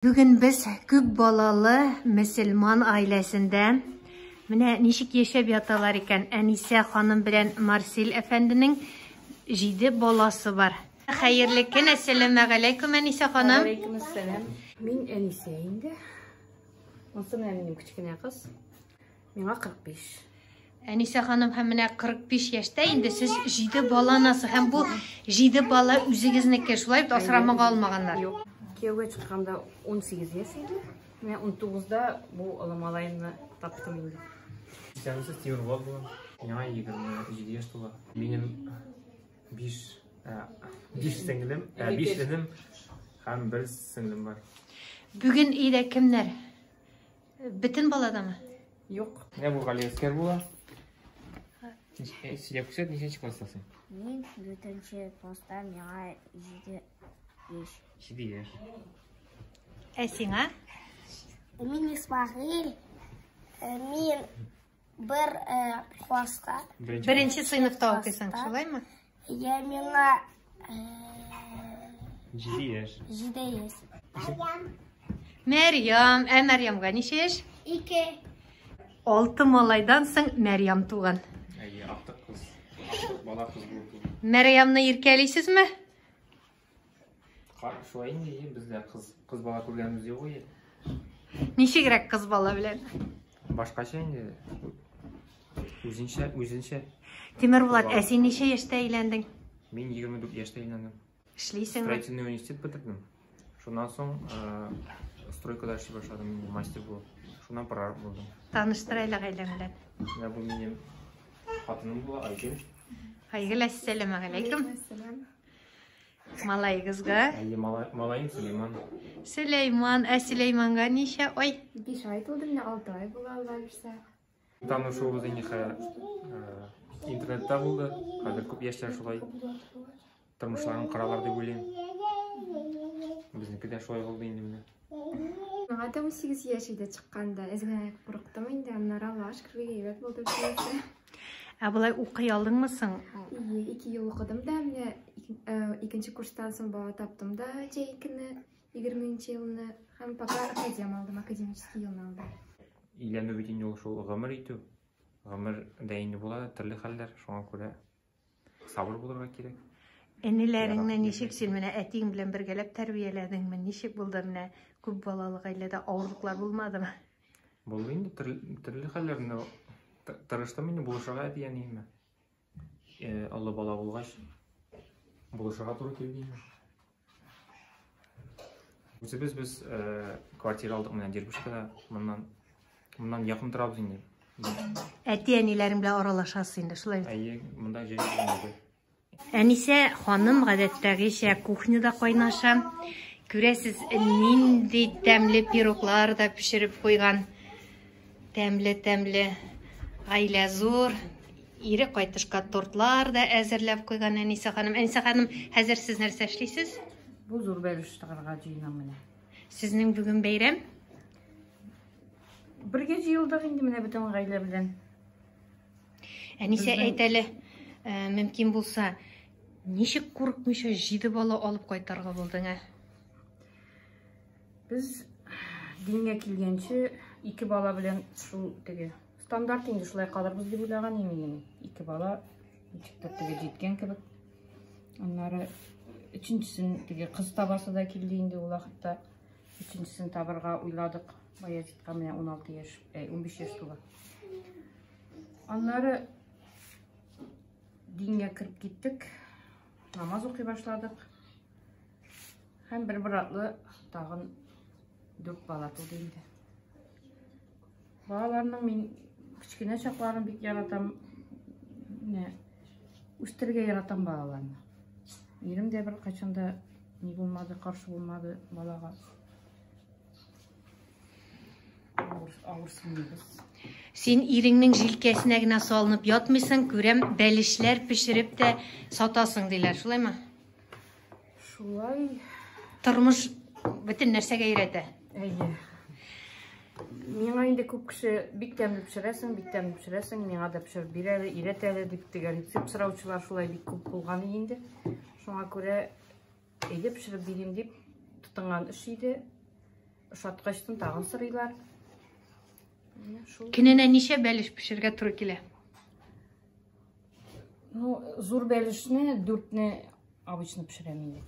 Бүген без күп балалы мөселман гаиләсендә менә ничек яшәп яталар икән. Әнисә ханым белән Марсель әфәнденең җиде баласы бар. Хәерле көн, әссәламәгаләйкүм, Әнисә ханым. Алейкум ассалам. Мин Әнисә инде. Монысы менә минем кечкенә кыз. Миңа 45. Әнисә ханым, һәм менә 45 яшьтә инде сез җиде бала анасы һәм бу җиде бала үзегезнеке, шулай бит асрамага алмаганнар. Юк. Кияүгә чыкканда 18 яшь иде. Менә 19-да бу олы малаемны таптым инде. Исәнмесез, Тимербулат булам. Миңа 27 яшь тула. Минем 5 5 сеңлем, 5 энем һәм бер сеңлем бар. Бүген өйдә кемнәр? Бөтен баладамы? Юк. Менә бу Галиәскәр була. Сөйләп күрсәт, ничәнче класста син? Мин дүртенче класста, миңа 7 яшь. 7 яшь. Ә сиңа? Мин Исмәгыйль, мин бер класска. Беренче сыйныфта укыйсың, шулаймы? Я миңа 7 яшь. 7 яшь. Мәрьям, ә Мәрьямгә ничә яшь? 2. Алты малайдан соң Мәрьям туган. Әйе, актык кыз. Актык бала кыз булып туды. Мәрьямны иркәлисезме? Шулай инде, бездә кыз кыз бала күргәнебез юк иде. Ничегрәк кыз бала белән? Башкача инде. Үзенчә, үзенчә. Тимербулат, ә син ничә яшьтә өйләндең? Мин 24 яшьтә өйләндем. Эшлисеңме? Строительный университет бетердем. Шуннан соң стройкада эшли башладым инде, мастер булып. Шуннан прораб булдым. Таныштыр әле гаиләң белән. Менә бу минем хатыным була, Айгөл. Айгөл, әссәламәгаләйкүм. Малаегызга? Әйе, малаем Сөләйман. Сөләйман, ә Сөләйманга ничә ай? 5 ай тулды, менә 6 ай була, Алла бирсә. Танышуыбыз инде интернетта булды. Хәзер күп яшьләр шулай тормышларын коралар дип уйлыйм. Безнеке дә шулай булды инде менә. Миңа да 18 яшь иде чыкканда. Әз генә курыктым инде, аннары Аллага шөкер, бик әйбәт булды бөтенесе. Ә болай укый алдыңмы соң? Ие, 2 ел укыдым да, менә икенче курстан соң бала таптым да җәй көне, 20 елны һәм пока академ алдым, академический елны алдым. Өйләнү бит инде ул шул гомер итү. Гомер дә инде була, төрле хәлләр, шуңа күрә сабыр булырга кирәк. Энеләреңне ничек син менә әтиең белән бергәләп тәрбияләдеңме? Ничек булды менә күп балалы гаиләдә авырлыклар булмадымы? Булды инде төрле хәлләр, но тырыштым инде булышырга әти-әниемә. Олы бала булгач, булышырга туры килде инде. Үзебез без квартира алдык менә Дербышкада, моннан якын торабыз инде. Әти-әниләрең белән аралашасыз инде, шулай бит? Әйе, монда җәй инде. Әнисә ханым гадәттәгечә кухняда кайнаша. Күрәсез, нинди тәмле пироглар да пешереп куйган. Тәмле-тәмле. Гаилә зур. Ире кайтышка тортлар да әзерләп куйган Әнисә ханым. Әнисә ханым, хәзер сез нәрсә эшлисез? Бу зур бәлеш чыгарга җыенам менә. Сезнең бүген бәйрәм? Бергә җыелдык инде менә бөтен гаилә белән. Әнисә, әйт әле, мөмкин булса, ничек курыкмыйча 7 бала алып кайтарга булдың, ә? Без дингә килгәнче 2 бала белән шул теге стандарт инде шулай калырбыз дип уйлаган идем инде. 2 бала ничектер теге җиткән кебек. Аннары өченчесен теге кыз табасы да килде инде ул вакытта. Өченчесен табырга уйладык. Баязитка менә 16 яшь, 15 яшь тула. Аннары дингә кереп киттек. Намаз укый башладык. Һәм бер-бер атлы тагын 4 бала туды инде. Балаларның мин кечкенә чакларын бик яратам. Менә үстерергә яратам балаларны. Ирем дә бер кайчан да ни булмады, каршы булмады балага. Авырсынмыйбыз. Син иреңнең җилкәсенә генә салынып ятмыйсың, күрәм, бәлешләр пешереп тә сатасың диләр, шулаймы? Шулай. Тормыш бөтен нәрсәгә өйрәтә. Әйе. Миңа инде күп кеше бик тәмле пешерәсең, бик тәмле пешерәсең, миңа да пешереп бир әле, өйрәт әле дип теге рецепт сораучылар шулай бик күп булган инде. Шуңа күрә әйдә пешереп бирим дип тотынган эш иде. Ошаткачтын тагын сорыйлар. Менә шул. Көненә ничә бәлеш пешерергә туры килә? Ну, зур бәлешне дүртне обычно пешерәм инде.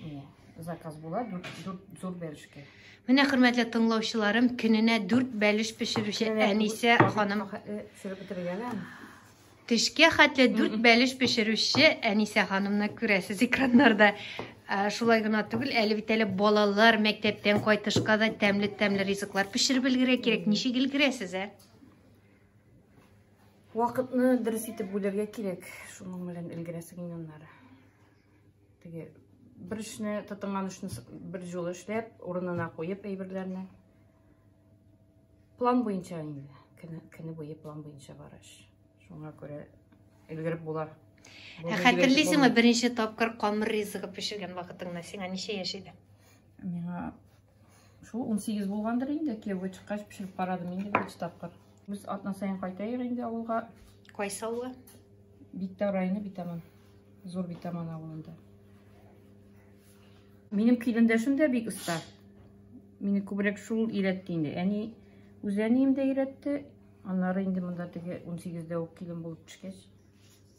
Менә заказ була, дүрт зур бәлешкә. Менә, хөрмәтле тыңлаучыларым, көненә дүрт бәлеш пешерүче Әнисә ханым. Пешереп бетерергә лә. Төшкә хәтле дүрт бәлеш пешерүче Әнисә ханымны күрәсез экраннарда. Шулай гына түгел, әле бит әле балалар мәктәптән кайтышка да тәмле-тәмле ризыклар пешереп өлгерә кирәк. Ничек өлгерәсез, ә? Вакытны дөрес итеп бүлергә кирәк. Шуның белән өлгерәсең инде аннары. Теге бер эшне, тотынган эшне бер жолы эшләп, урынына куеп әйберләрне. План буенча инде. Көне буе план буенча бара эш. Шуңа күрә өлгереп була. Ә хәтерлисеңме, беренче тапкыр камыр ризыгы пешергән вакытыңны? Сиңа ничә яшь иде? Миңа шул 18 булгандыр инде, кияүгә чыккач пешереп карадым инде беренче тапкыр. Без атна саен кайтайык инде авылга. Кайсы авылга? Биктау районы Битаман. Зур Битаман авылында. Минем килендәшем дә бик оста. Мине күбрәк шул өйрәтте инде. Әни, үз әнием дә өйрәтте. Аннары инде монда теге 18-дә үк килен булып төшкәч,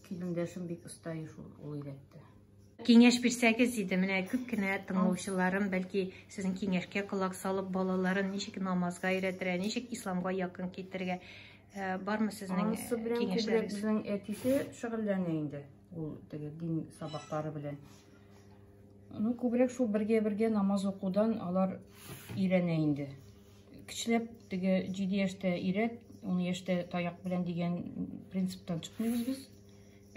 килендәшем бик оста шул, ул өйрәтте. Киңәш бирсәгез иде, менә күп кенә тыңлаучыларым, бәлки сезнең киңәшкә колак салып, балаларын ничек намазга өйрәтергә, ничек исламга якын китерергә, бармы сезнең Анысы белән күбрәк киңәшләрегез? безнең әтисе шөгыльләнә инде, ул теге дин сабаклары белән. Ну, күбрәк шул бергә-бергә намаз укудан алар өйрәнә инде. Кечеләп теге 7 яшьтә өйрәт, 10 яшьтә таяк белән дигән принциптан чыкмыйбыз без.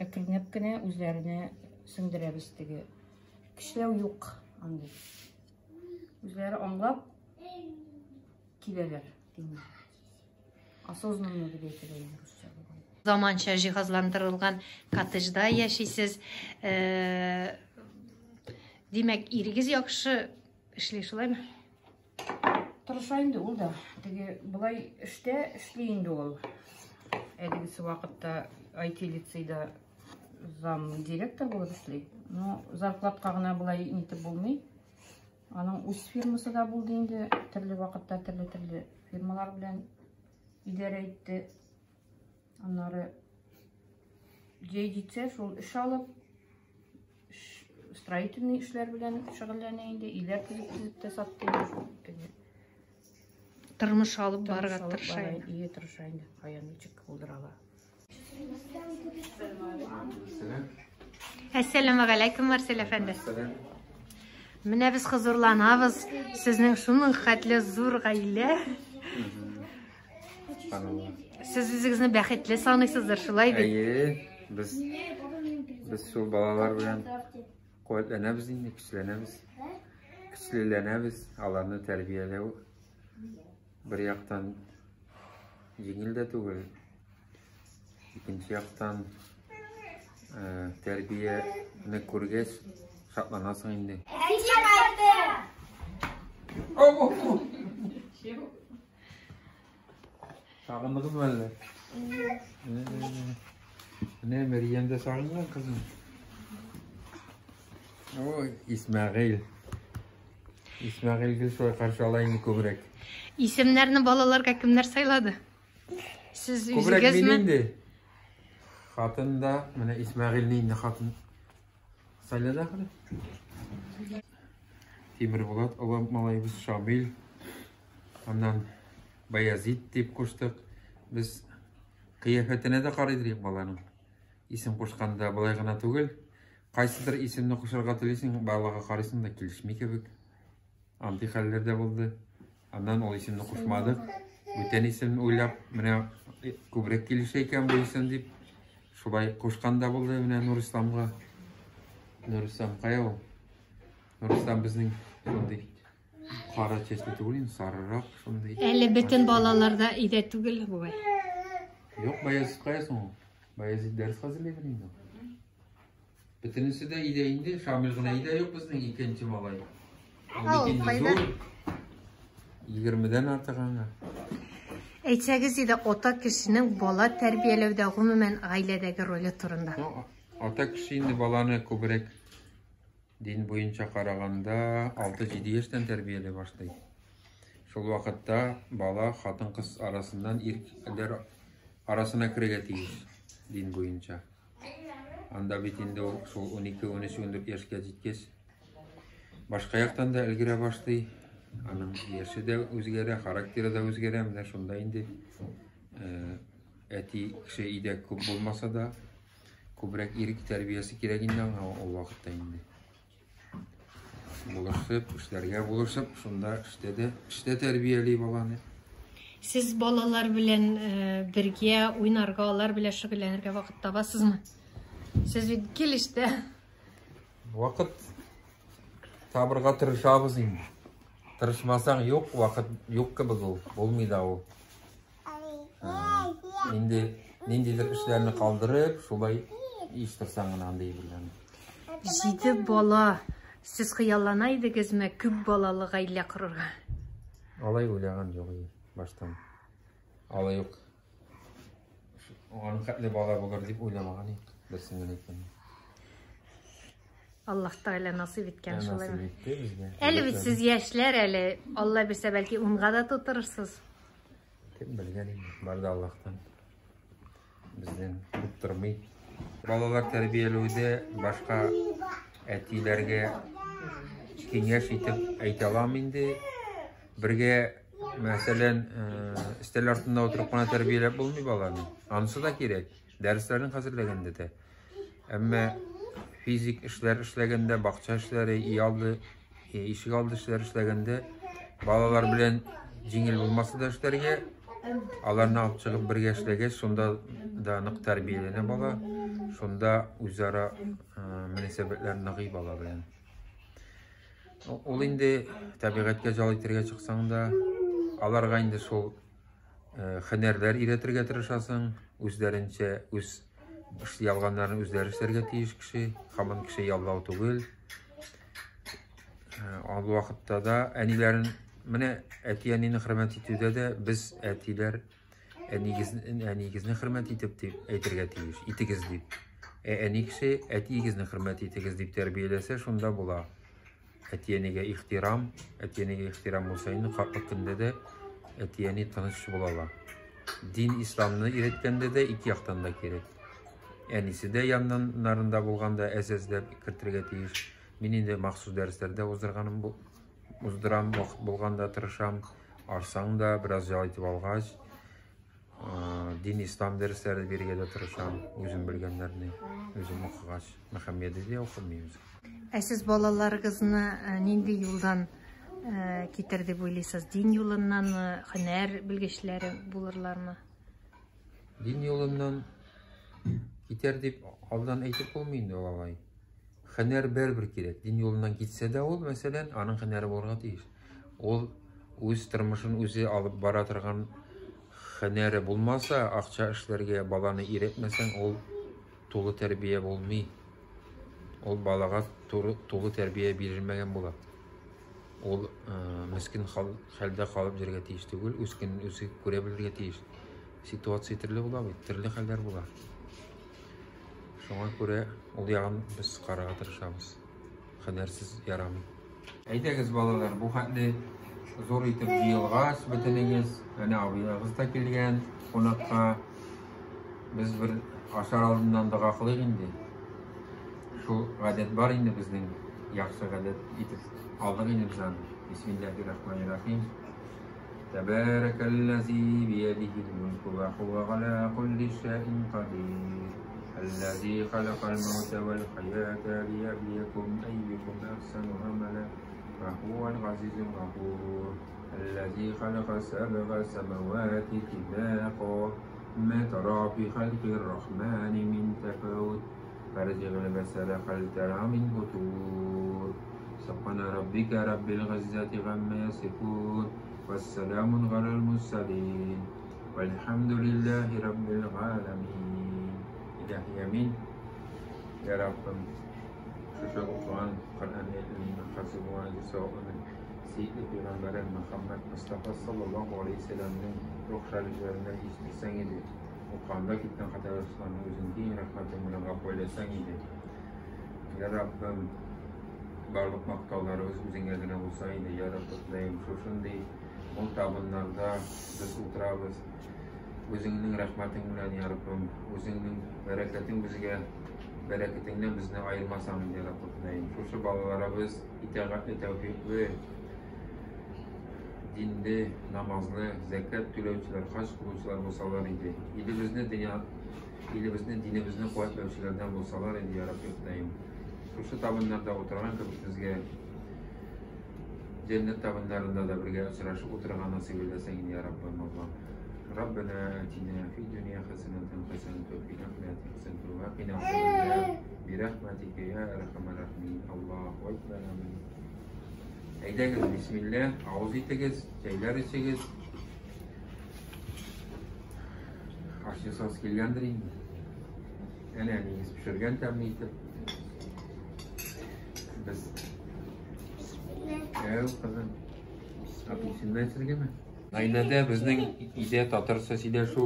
Әкренләп кенә үзләренә сеңдерәбез теге. Кечеләү юк андый. Үзләре аңлап киләләр, димме. Осознанно дип әйтелә инде русча булган. Заманча җиһазландырылган коттеджда яшисез. Димәк, ирегез яхшы эшли, шулаймы? Тырыша инде ул да. Теге былай эштә эшли инде ул. Әлегесе вакытта IT лицейда зам директор булып эшли. Но зарплатка гына былай нитеп булмый. Аның үз фирмасы да булды инде. Төрле вакытта төрле-төрле фирмалар белән идарә итте. Аннары җәй җитсә, шул эш алып, строительный эшләр белән шөгыльләнә инде, өйләр төзеп-төзеп тә сатты инде шул теге. Тормыш алып Тормыш барырга алып тырыша бара, инде. Ие, тырыша инде, каян ничек булдыра ала. Әссәламү галәйкүм, Марсель әфәнде. Әссәлам. Менә без хозурланабыз, сезнең шуның хәтле зур гаилә. Сез үзегезне бәхетле саныйсыздыр, шулай бит? Әйе, без шул балалар белән куәтләнәбез инде, көчләнәбез. Көчлеләнәбез, аларны тәрбияләү бер яктан җиңел дә түгел. Икенче яктан, тәрбияне күргәч шатланасың инде. Сагындыгызмы әллә? Менә Мәрьям дә сагынган кызым. Ой, Исмәгыйль. Исмәгыйль гел шулай каршы ала инде күбрәк. Исемнәрне балаларга кемнәр сайлады? Сез Күбрәк мин үзегезме? инде. Хатын да, менә Исмәгыйльне инде хатын сайлады ахры. Тимербулат олы малайыбыз Шамил. Аннан Баязид дип куштык. Без кыяфәтенә дә карыйдыр идек баланың. Исем кушканда болай гына түгел. Кайсыдыр исемне кушарга телисең, балага карыйсың да килешми кебек. Андый хәлләр дә булды. Аннан ул исемне кушмадык. Бүтән исем уйлап, менә күбрәк килешә икән бу исем дип, шулай кушкан да булды менә Нурисламга. Нурислам кая ул? Нурислам безнең шундый кара чәчле түгел инде, сарырак шундый. Әле бөтен балалар да өйдә түгел бугай. Юк, Баязид кая соң ул? Баязид дәрес хәзерлидер инде. Бөтенесе дә өйдә инде, Шамил гына өйдә юк безнең икенче малай. Ул Ау, бит инде кайда? зур. 20-дән артык аңа. Әйтсәгез иде, ата кешенең бала тәрбияләүдә, гомумән гаиләдәге роле турында. Ну, ата кеше инде баланы күбрәк дин буенча караганда 6-7 яшьтән тәрбияли башлый. Шул вакытта бала хатын-кыз арасыннан ирләр арасына керергә тиеш, дин буенча. Анда бит инде ул шул 12, 13, 14 яшькә җиткәч, башка яктан да өлгерә башлый. Аның яше дә үзгәрә, характеры да үзгәрә. Менә шунда инде әти кеше өйдә күп булмаса да, күбрәк ирек тәрбиясе кирәк инде аңа ул вакытта инде. Булышып, эшләргә булышып, шунда эштә дә, эштә тәрбияли баланы. Сез балалар белән бергә уйнарга, алар белән шөгыльләнергә вакыт табасызмы? Сез бит гел эштә. Вакыт табырга тырышабыз инде. Тырышмасаң юк, вакыт юк кебек ул, булмый да ул. Инде ниндидер эшләрне калдырып, шулай оештырсаң гына андый әйберләрне. 7 бала. Сез хыяллана идегезме күп балалы гаилә корырга? Алай уйлаган юк иде баштан. Алай юк. Аның хәтле бала булыр дип уйламаган идек, берсен генә әйткәндә. Аллаһ Тәгалә насыйп иткән шулай. Насыйп итте безгә. Әле бит сез яшьләр әле, Алла бирсә бәлки 10-га да тутырырсыз. Кем белгән инде, бар да Аллаһтан. Бездән күп тормый. Балалар тәрбияләүдә башка әтиләргә киңәш итеп әйтә алам инде. Бергә, мәсәлән, өстәл артында утырып кына тәрбияләп булмый баланы. Анысы да кирәк. Дәресләрен хәзерләгәндә дә. Әмма физик эшләр эшләгәндә, бакча эшләре, өй алды, ишек алды эшләре эшләгәндә балалар белән җиңел булмаса да эшләргә, аларны алып чыгып бергә эшләгәч, шунда да нык тәрбияләнә бала, шунда үзара мөнәсәбәтләр ныгый бала белән. Ул инде табигатькә ял итәргә чыксаң да, аларга инде шул һөнәрләр өйрәтергә тырышасың, үзләренчә үз эшли алганнарын үзләре эшләргә тиеш кеше, һаман кеше яллау түгел. Ул вакытта да әниләрен, менә әти-әнине хөрмәт итүдә дә без әтиләр әнигезне хөрмәт итеп дип әйтергә тиеш, итегез дип. Ә әни кеше әтиегезне хөрмәт итегез дип тәрбияләсә, шунда була. Әти-әнигә ихтирам, әти-әнигә ихтирам булса инде картлык көндә дә әти-әни тыныч була ала. Дин исламны өйрәткәндә дә ике яктан да кирәк. Әнисе дә яннарында булганда әз-әзләп кертергә тиеш. Мин инде махсус дәресләрдә уздырганым бу, уздырам, вакыт булганда тырышам. Арсаң да бераз ял итеп алгач, дин ислам дәресләре бирергә дә тырышам, үзем белгәннәрне, үзем укыгач. Мөхәммәдә дә укымыйм үзем. Ә сез балаларыгызны нинди юлдан китер дип уйлыйсыз? Дин юлыннанмы, һөнәр белгечләре булырлармы? Дин юлыннан китәр дип алдан әйтеп булмый инде ул алай. Һөнәр бәрбер кирәк. Дин юлыннан китсә дә ул, мәсәлән, аның һөнәре булырга тиеш. Ул үз тормышын үзе алып бара торган һөнәре булмаса, акча эшләргә баланы өйрәтмәсәң, ул тулы тәрбия булмый. Ул балага тулы тәрбия бирелмәгән була. Ул мескен хәлдә калып йөрергә тиеш түгел, үз көнен үзе күрә белергә тиеш. Ситуация төрле була бит, төрле хәлләр була. Шуңа күрә ул ягын без карарга тырышабыз. Һөнәрсез ярамый. Әйдәгез, балалар, бу хәтле зур итеп җыелгач бөтенегез, әнә абыйларыгыз да килгән кунакка. Без бер ашар алдыннан дога кылыйк инде. Шул гадәт бар инде безнең, яхшы гадәт итеп алдык инде без аны. Бисмиллаһир-рахманир-рахим. Тәбәрәкәлләзи биядихил мулку ва хуа аля кулли шәйин кадир. Әлләзи халакал маута вал хаята лияблиякум әйюкум әхсану амала ва хуал газизул гафур. Әлләзи халака сәбга самавати тибаqa ма тара фи халқир рахмани мин тафаут. Фарҗигъ басара хал тара мин футур. Субхана раббика раббил ғиззати гамма ясифун. Вассаламун галал мурсалин. Вальхамдулиллахи раббил галамин. Илаһи амин. Я Раббым, шушы укыган Коръән аятьләренең хасил булган савабын сөекле пәйгамбәрем Мөхәммәд Мустафа саллаллаһу алейһи ва сәлләмнең рух шәрифләренә ирештерсәң иде. Укыганда киткән хаталарны үзең киң рәхмәтең белән гафу әйләсәң иде. Я Раббым, барлык мактауларыбыз үзеңә генә булса иде. Я Раббым, Ходаем, шушындый Мул табыннарда без утырабыз. Үзеңнең рәхмәтең белән, я Раббым, үзеңнең бәрәкәтең безгә, бәрәкәтеңнән безне аермасаң инде, я Раббы Ходаем. Шушы балаларыбыз итагатьле, тәүфикле, динле, намазлы, зәкят түләүчеләр, хаҗ кылучылар булсалар иде. Илебезне, дөнья, илебезне, динебезне куәтләүчеләрдән булсалар иде, я Рабби Ходаем. Шушы табыннарда утырган кебек безгә Җәннәт табыннарында да бергә очрашып утырырга насыйп әйләсәң инде, я Раббым Аллаһ. Раббана атина фид дөнья хәсәнәтән хәсәнәтән фил ахирәти хәсәнәтән ва кина азабаннар бирахмәтикә я әрхәмәр рахимин. Аллаһу акбар. Амин. Әйдәгез, бисмилла, авыз итегез, чәйләр эчегез. Аш ясагыз килгәндер инде. Әнә әниегез пешергән тәмле итеп. Без Әү, кызым. Апельсинны эчергәме? Гаиләдә безнең өйдә татарча сөйләшү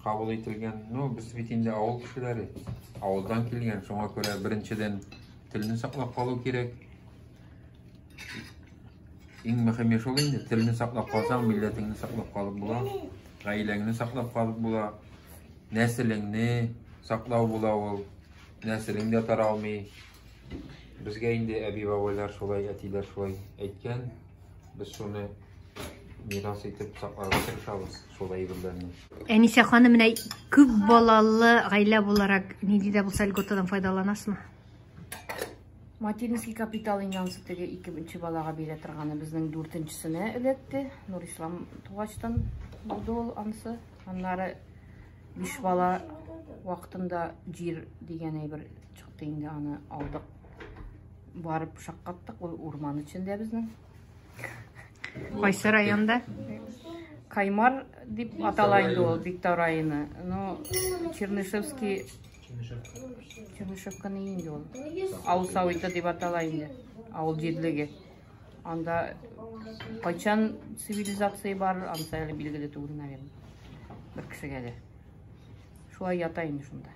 кабул ителгән. Ну, без бит инде авыл кешеләре. Авылдан килгән, шуңа күрә беренчедән телне саклап калу кирәк. Иң мөһиме шул инде, телне саклап калсаң, милләтеңне саклап калып була, гаиләңне саклап калып була, нәселеңне саклау була ул, нәселең дә таралмый. Безгә инде әби-бабайлар шулай, әтиләр шулай әйткән. Без шуны мирас итеп сакларга тырышабыз, шул әйберләрне. Әнисә ханым, менә күп балалы гаилә буларак нинди дә булса льготадан файдаланасызмы? Материнский капитал инде анысы теге икенче балага бирә торганы безнең дүртенчесенә эләкте. Нурислам тугачтан булды ул анысы. Аннары биш бала вакытында җир дигән әйбер чыкты инде, аны алдык. Барып шаккаттык, ул урман эчендә безнең. Кайсы районда? Каймар дип атала инде ул, Биктау районы. Но Чернышевский Чернышевка ни инде ул? Авыл савыты дип атала инде. Авыл җирлеге. Анда кайчан цивилизация бар, анысы әле билгеле түгел, наверное. Бер кешегә дә. Шулай ята инде шунда.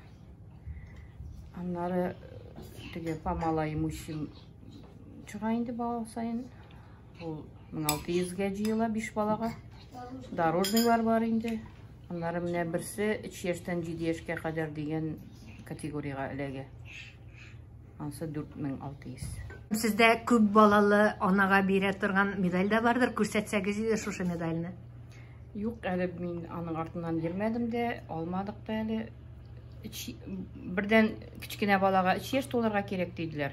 Аннары теге по малоимущим чыга инде бала саен. Ул 1600-гә җыела 5 балага. Дорожныйлар бар инде. Аннары менә берсе 3 яшьтән 7 яшькә кадәр дигән категориягә эләгә. Ансы 4600. Сездә күп балалы анага бирә торган медаль дә бардыр. Күрсәтсәгез иде шушы медальне. Юк, әле мин аның артыннан йөрмәдем дә, алмадык та әле. Бердән кечкенә балага 3 яшь тулырга кирәк диделәр.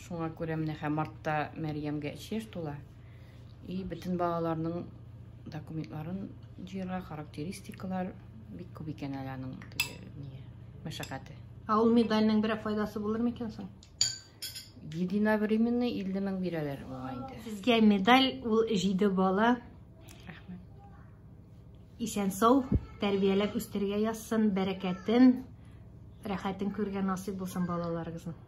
Шуңа күрә менә һәм мартта Мәрьямгә 3 яшь тула. И бөтен балаларның документларын җыярга, характеристикалар бик күп икән әле аның теге не, мәшәкате. Ә ул медальнең берәр файдасы булыр микән соң? Единовременный 50 мең бирәләр бугай инде. Сезгә медаль ул 7 бала. Рәхмәт. Исән сау тәрбияләп үстерергә язсын, бәрәкәтен, рәхәтен күрергә насыйп булсын балаларыгызның.